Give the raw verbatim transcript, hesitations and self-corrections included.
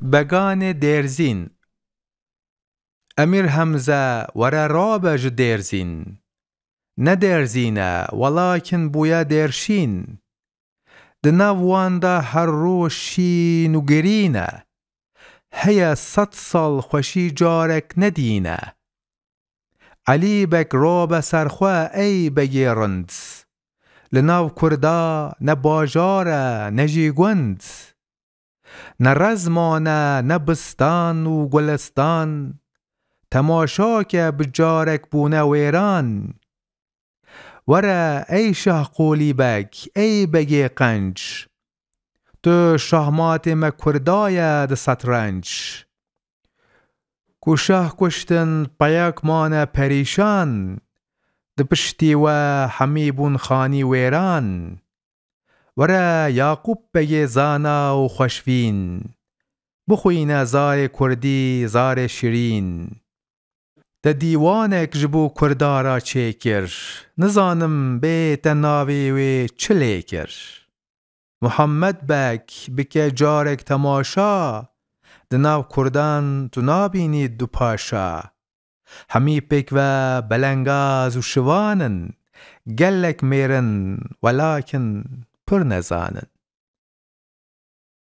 Beganê Dêrzîn. Emîr Hemze, were rabe ji Dêrzîn. Ne Dêrzîn e, welakin bûye Dêrşîn. Di nav wan de her roj şîn û girîn e. Heye sed sal xweşî carek nedîne. Elî Beg rabe ser xwe ey begê rind. Li nav Kurda ne bajar e, ne jî gund. Ne rezman e, ne bistan û gulistan, temaşa ke bi carek bûne wêran. Were ey Şah Qolî Beg, ey begê qenc, tu şahmatê me Kurda ye di setrenc. Ku şah kuştin peyek mane perîşan, di piştî we hemî bûn xanî wêran. Were Yaqûb Begê zana û xweşvîn, bixwîne zarê kurdî, zarê şirîn. Te dîwanek ji bo Kurda re çêkir, nizanim bê te navê wê çi lê kir. Muhammed Beg, bike carek temaşa, di nav Kurdan tu nabînî du paşa. Hemî pêk ve belengaz û şivan in, gelek mêr in, welakin pir nezan in.